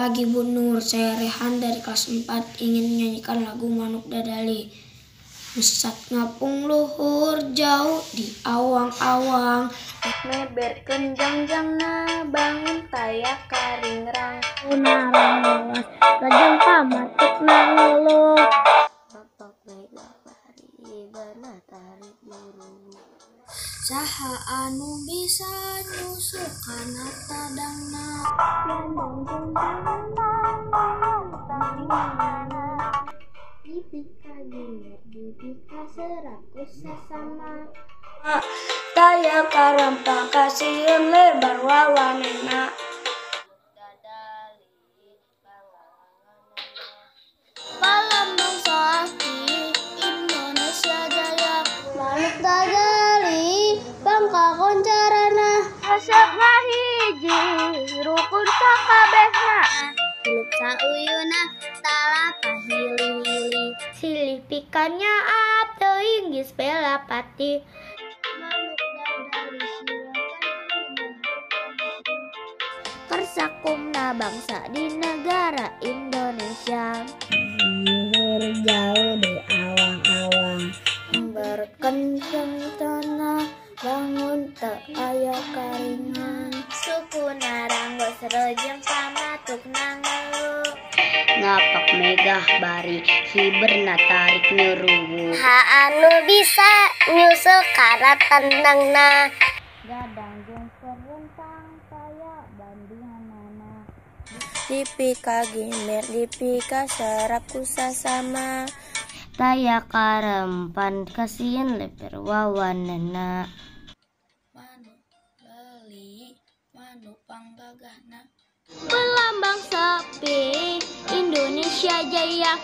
Pagi Bu Nur, saya Rehan dari kelas 4 ingin menyanyikan lagu Manuk Dadali. Mesat ngapung luhur jauh di awang-awang. Meberkeun jangjangna bangun taya karingrang. Unarang lajeng pamatukna ngeluh. Bapak megah bari beunah tarik buru. Saha anu bisa nyusul kana tadangna. Dipika gilir, dipika serakus sasama. Taya karampa kasieun lebar wawanena. Palembang sakti Indonesia jaya. Manuk Dadali bangka koncarana. Resep ngahiji rukun sakabehna. Hilup sauyuna talapah hili-hili. Silih pikannya teuing geus pelapati. Manuk Dadali silakan. Kersakumna bangsa di negara Indonesia. Luhur jauh di awang-awang. Berkenceng tanah bangun teu aya karingan. Suku naranggos rejeng pamatukna ngeluh. Ngapak megah bari hiberna tarik nyuruwu. Ha anu bisa nyusul kana tandangna. Gadang jeung perentang taya bandinganana. Dipika gimir dipika serap ku sasama. Taya karempan kasieun leper wawanana. Manuk beli manuk panggagahna. Pelambang sapi Indonesia jaya.